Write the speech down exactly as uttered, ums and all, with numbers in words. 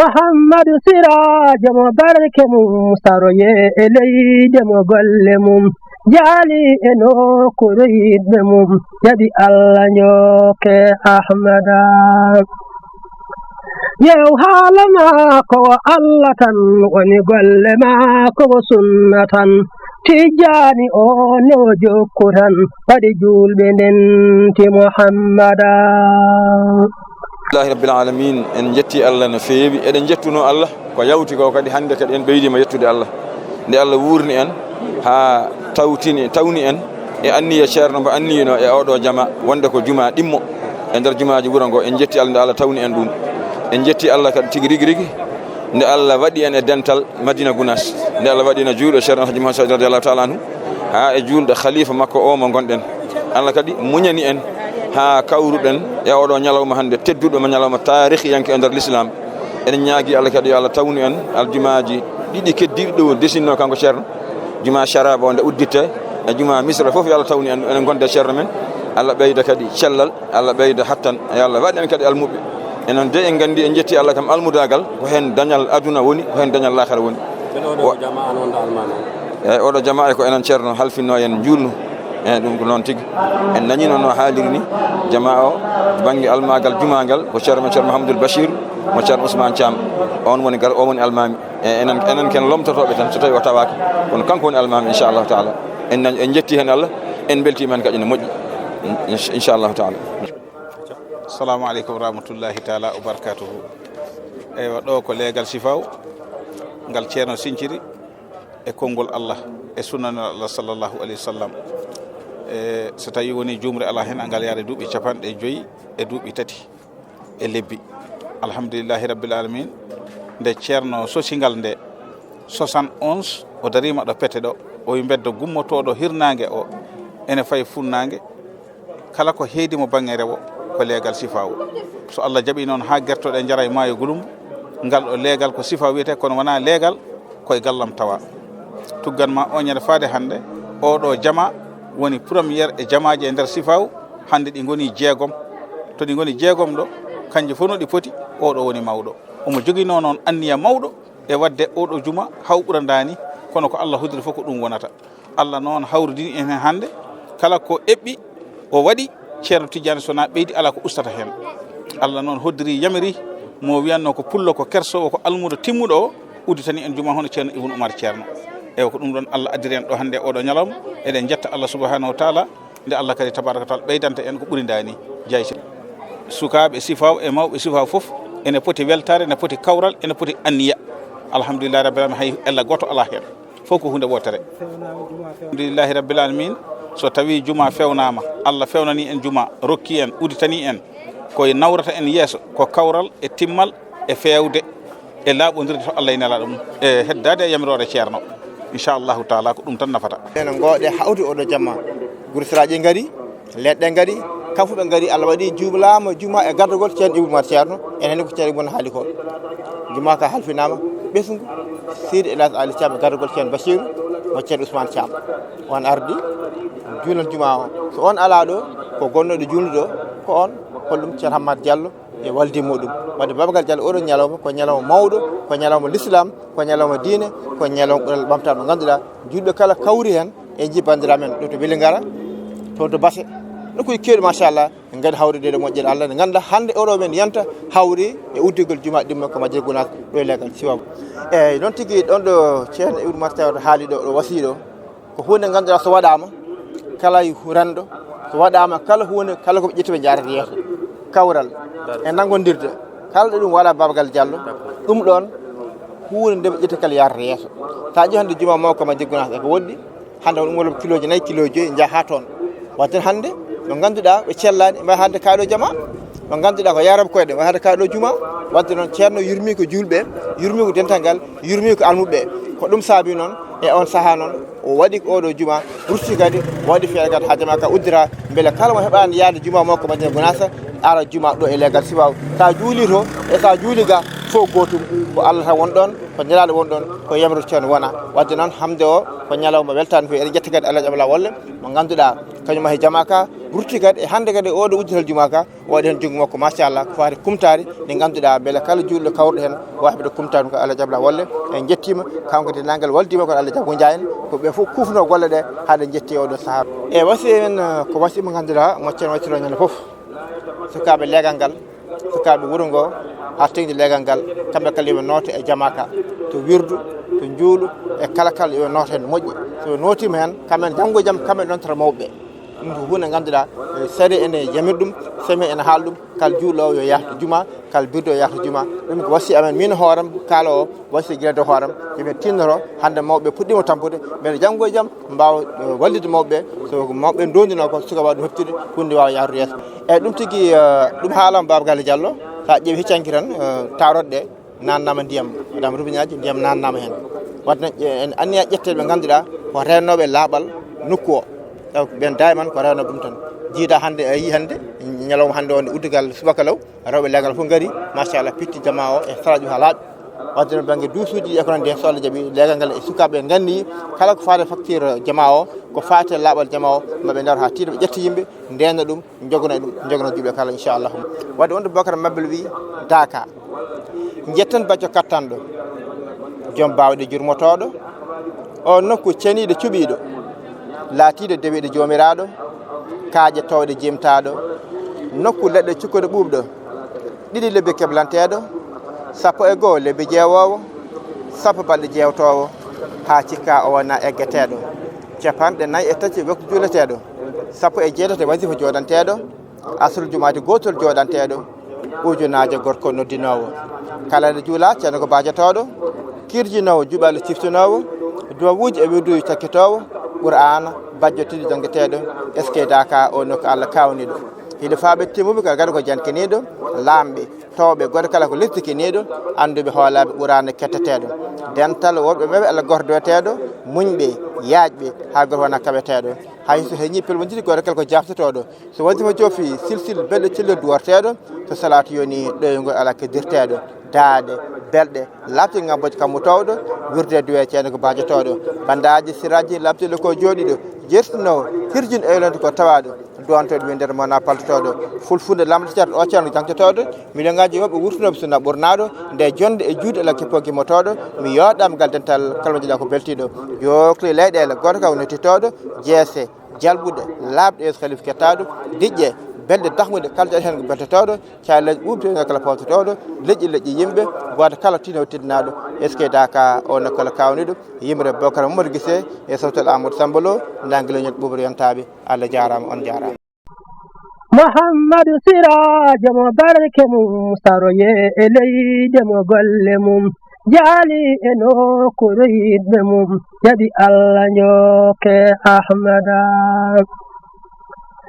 Muhammadu Siraajo mo barke mum saroye e leyde mo golle mum jaali e nokkuure yiɗɓe mum jaɓi Allah njokke Ahmada. Yew haala maako wo Allah tan woni golle maako wo sunna tan. Tijjaani o ne o jokku tan waɗi juulɓe ndenti Muhammada. Alhamdulillahi rabbil alamin, en jetti Allah no feewi. Eɗen jettuno Allah ko yawti ko kadi hannde kadi en ɓeydima yettude Allah nde Allah wuurni en haa tawtini tawni en e anniya ceerno mbo anniyino e oɗo jama wonde ko juma ɗimmo e nder jumaji wuro ngo. En jetti Allah nde Allah tawni en ɗum. En jetti Allah kadi tigi rigi rigi nde Allah waɗi en e dental Madina Gunas nde Allah waɗi en e juuɗo ceerno Alhaji Muhammad Said radiallahu taala anhu haa e juulɗo khalifa makko o mo gonɗen. Allah kadi muñani en haa kawruɗen e oɗo ñalawma hannde tedduɗo mo ñalawma taarikhiyanke e nder l'islam. Eɗen ñaagi Allah kadi yo Allah tawnu en aljumaaji ɗiɗi keddiiɗi ɗo desinno kanko ceerno. Juma Sharaba o nde udditte e juma Misra fof yo Allah tawnu en enen gonde ceerno men. Allah ɓeyda kadi cellal, Allah ɓeyda hattan, yo Allah waɗ en kadi almuɓɓe. Enen de en nganndi en jetti Allah kam almudagal ko heen dañal aduna woni, ko heen dañal lahara woni. Eyi oɗo jama e ko enen ceerno halfinno en juulnu. Eyi ɗum ko noon tigi en nañino no haaliri ni jama o bannge almagal jumagal ko ceerno men ceerno Mahamadul Bachir mo ceerno Ousmane Thiam. On woni gar on woni almami. Eyi enen enen ken lomtotoɓe tan so tawi o tawaka kono kanko woni almami inchallahu taala. En nañ en jetti hen Allah. En beltima hen kadi no moƴƴi inchallahu taala. Assalamu aleykum wa rahmatullahi taala wa barakatuhu. Eywa ɗo ko leegal sifaw ngal ceerno sinciri e konngol Allah e sunnanal Allah sallallahu alayhi wa sallam. E so tawi woni jumre ala hen angal yaade duuɓi capanɗe joyyi e duuɓi tati e lebbi. Alhamdulillahi rabbil alamin. Nde ceerno sosingal nde soixante onze o darima ɗo pete ɗo o wi mbeddo gummotoɗo hirnangue o ene fayi funnague. Kala ko heedi mo bannge rewo ko leegal sifawu. So Allah jaɓi noon haa gertoɗe njara e maayo gulum, ngal ɗo leegal ko sifa wiyetee kono wonaa leegal koye gallam tawa. Tuggan ma oñere faade hannde, oɗo jama woni première e jamaaji e nder sifawu, hannde ɗi ngoni jeegom. To ɗi ngoni jeegom ɗo, kanji fof no ɗi poti, oɗo woni mawɗo. Omo joginoo noon anniya mawɗo e waɗde oɗo juma haw ɓuradaani, kono ko Allah hodiri fof ko ɗum wonata. Allah noon hawridini en heen hannde kala ko eɓɓi o waɗi ceerno Tijjaani so wonaa ɓeydi alaa ko ustata heen. Allah noon hoddiri yamiri mo wiyatnoo ko pullo ko kersoowo ko almuudo timmuɗo o udditani en juma hono ceerno Ibnu Umar ceerno. Ewa ko ɗum ɗoon Allah addiri en ɗo hannde e oɗo ñalawma. Eɗen njetta Allah subahanahu wa taala nde Allah kadi tabaraka wa taala ɓeydanta en ko ɓuri ndaa ni. Jay si sukaaɓe sifaw e mawɓe sifaw fof ene poti weltaare ene poti kawral ene poti anniya. Alhamdulillahi rabbil alamin hay ella gooto alaa heen. Fof ko huunde wootere. Alhamdulillahi rabbil alamin. So tawi juma fewnama Allah fewnani en juma rokki en udditani en koye nawrata en yeeso ko kawral e timmal e fewde e laaɓodirde to Allah e nelaɗo mum e heddaade e yamiroore ceerno. Inchallahu taala ko ɗum tan nafata. Ene ngoɗe hawti oɗo jamma. Gursiraji ngari. Leɗɗe ngari, kamfuɓe ngari, Allah waɗi juulaama juma e gardagol ceerno Ibou Oumar Ceerno, ene hannde ko ceerno Ibou Oumar haali ko. Juma ka halfinaama ɓesngu Seydi Elhadji Ali Thiam e gardagol ceerno Bachirou mo ceerno Ousmane Thiam. On ardi juulan juma o. So on alaa ɗo, ko gonnooɗo juulnuɗo ko on, hollum ceerno Hammad Diallo e waldi muɗum. Wadde Babagal Diallo oɗo ñalawma ko ñalawma mawɗo, ko ñalawma l'islam, ko ñalawma diine, ko ñalawma ɓural ɓamtaɗo mo ngannduɗaa julɓe kala kawri heen. E jii banndiraaɓe men ɗo to Welingara, to to Base, nokkuuji keewɗi machallah. En ngari hawride ɗo moƴƴere Allah nde ngannduɗaa hannde oɗo men yanta hawri e udditgol juma ɗimmo ko Majjel Gunaas ɗo e leegal siwam. Eyyi noon tigi ɗon ɗo ceerno Ibou Oumar Tawata haali ɗo ɗo wasiɗo ko huunde ngannduɗaa so waɗaama kala renndo so waɗaama kala huunde kala ko ɓe ƴetti ɓe njaarata yeeso kawral e nanngondirde kala ɗo ɗum waɗa Babagal Diallo. Ɗum ɗoon huunde nde ɓe ƴetti kala yaarata yeeso. Sa ƴeewi hannde juma mawka Majjel Gunaas eko woɗɗi. Hannde won ummotoɓe kiloji nayyi kiloji joyyi njaha ha toon. Watte hannde ɓe ngannduɗaa ɓe cellaani mbaɗa hannde kaaɗo jama. Ɓe ngannduɗaa ko yaaraɓe koyɗe mbaɗa hannde kaaɗo juma. Watte noon ceerno yurmi ko juulɓe, yurmi ko dental ngal, yurmi ko almuɓɓe. Ko ɗum saabi noon e on saha noon o waɗi ko oɗo juma rutti kadi waɗi feere kadi ha jama ka uddira. Mbele kala mo heɓaani yaade juma makko Madina Gunaasa ara juma ɗo e leegal sibaw sa juuli to e sa juuli ga. Fof gootum, ko Allah tan won ɗoon, ko nelaaɗo won ɗoon, ko yamrude ceerno wona. Wadde noon, hannde o ko ñalawma weltaani fof. Eɗen njetti kadi Alhaji Abdoulaye Wolle, mo ngannduɗaa, kañum mahi jamaa ka, rutti kadi e hannde kadi e oɗo udditagol jumaa ka, o waɗi heen junngo makko, machallah, ko faati kumtaari, ndi ngannduɗaa, mbele kala juulɗo kawruɗo heen, waawi heɓde kumtaari ko Alhaji Abdoulaye Wolle. En njettiima, kanko denndaangal waldiima ko Alhaji Abou Ndiaye en, ko ɓe fof kuufnoo golle ɗe, haa ɗe njetti e oɗo sahaa. E wasi en, ko wasi mo ngannduɗaa, mo ceerno waɗtiroo ñande fof. Sukaaɓe leegal ngal, sukaaɓe wuro ngo, haa teŋti leegal ngal, kamɓe kala yo ɓe nooto e jamaa ka, to wirdu, to njuulu, e kala kala yo ɓe nooto heen moƴƴi. So ɓe nootiima heen, kamɓe janngo e jam, kamɓe ɗoon tata mawɓe ɓe. Ɗum ko huunde ngannduɗaa, eh, sariya ene yamir ɗum, sariya ene haal ɗum, kala juulɗo yo yah to jumaa, kala birdo yo yah to jumaa. Ɗum ko wasi amen, min hooram, kaala o, wasi gila to hooram, yo ɓe tinnoto, hannde mawɓe puɗɗiima tampude, mbele janngo e jam, mbaawa, eh, wallitde mawɓe ɓe, so ko mawɓe ɓe ndondinoo ko, sukaaɓe ɗum heɓtude, hunde waawa yahrude yeeso. Eeyi, ɗum tigi, eh, ɗum haalama Baaba Galle Diallo, so a ƴeewi hecci hanki tan, eh, taaroɗe ɗe, naatnaama ndiyam, waɗaama robineeji, ndiyam naatnaama heen. Wadde noon, eh, en anniya ƴetteede ɓe ngannduɗaa ko reenooɓe laaɓal nokku o. Taw ko ɓeen daayiman ko reenooɓe ɗum tan. Jiida hannde, a yii hannde, ñalawma hannde o nde uddigal subaka law, rewɓe leegal fof ngari, machallah, pitti jamaa o e saraaji haa laaɓi. Wadde noon bannge duusuuji ɗi e ko nanndi heen, so Allah jaɓi, leegal ngal e sukaaɓe nganndi, kala ko faati e facture jamaa o, ko faati e laaɓal jamaa o, ma ɓe ndaro haa tiiɗa, ɓe ƴetta yimɓe, ndeenna ɗum, njogana ɗum, njogana juulɓe kala, inchallah. Wadde wonde Bocar Mabel wi, Daaka, njetten bacco kattanɗo, joom baawɗe jurmotooɗo, o nokku ceniiɗo cuɓiiɗo, laatiiɗo dewiiɗo joomiraaɗo, kaaƴe toowɗe jimtaaɗo, nokku leɗɗe cukkuɗo ɓuuɓɗo, ɗiɗi lebbi keblanteeɗo, sappo e goo lebbi jeewoowo, sappo balɗe jeewtoowo, haa cikka o wona eggeteeɗo, capanɗe nayi e tati waktu juuleteeɗo, sappo e jeetati wasifa jooɗanteeɗo, asru jumaati gootol jooɗanteeɗo, ujunaajo gorko noddinoowo. Kala nde juulaa, ceerno ko baajotooɗo, kirjinoowo, juɓalo ciftinoowo, duwawuuji e wirduuji cakkitoowo, Qur'aana, bajjo tigi janngeteeɗo, eskey Daaka o nokku Allah kaawniiɗo. Hilifaaɓe timmuɓe kala gado ko jankiniiɗo, laamɓe, towɓe, gooto kala ko lesdi kiniiɗo, annduɓe hoolaaɓe Qur'aana ketteteeɗo. Dental worɓe mawɓe Allah gooto doweteeɗo, muñɓe, yaajɓe, haa gooto wona kaweteeɗo. Hay so heñii pelwondiri gooto kala ko jaaftotooɗo. So wasifa joofii, silsil belɗo celluɗo duworteeɗo, so salaatu yonii, ɗoyngol alaa keddirteeɗo, daaɗe, belɗe, laaɓte ngam bojji kammu toowɗo, wirde duwe ceene ko baajotooɗo, bandaaji siraaji laaɓtuɗo ko jooɗiiɗo, jertinoowo, hirjin eylonde ko tawaaɗo, duwantooɗo winndere mo na paltotooɗo, fulfulde lamɗo ceerno o ceerno jangtotooɗo, million ngaaji woɓɓe wurtunooɓe sunna ɓurnaaɗo, nde jonnde e juuɗe alaa kippo gimmotooɗo, mi yooɗaama gal dental kala mo jiɗaa ko beltiiɗo, yokli leyɗeele gooto ka woni titooɗo, jeese, jalbuɗe, laaɓɗe yeeso Khalifa kettaaɗo, diƴƴe, belɗe dahmuɗe, kala jaɗi heen ko beltotooɗo, caleeje ɓuuɓte heen kala pawtotooɗo, leƴƴi leƴƴi yimɓe, gooto kala tino tinnaaɗo, eskey Daaka o nokku kala kaawniiɗo, yimre Bokar Mamadou Gise e softal Amadou Samba Lo, nangila ñot ɓuuɓre yontaaɓe, Allah jaaraama, on jaaraama. Muhammadu Siraajo mo barke mum saroye e leyɗe mo golle mum jaali e nokkuure yiɗɓe mum jaɓi Allah njokke Ahmada.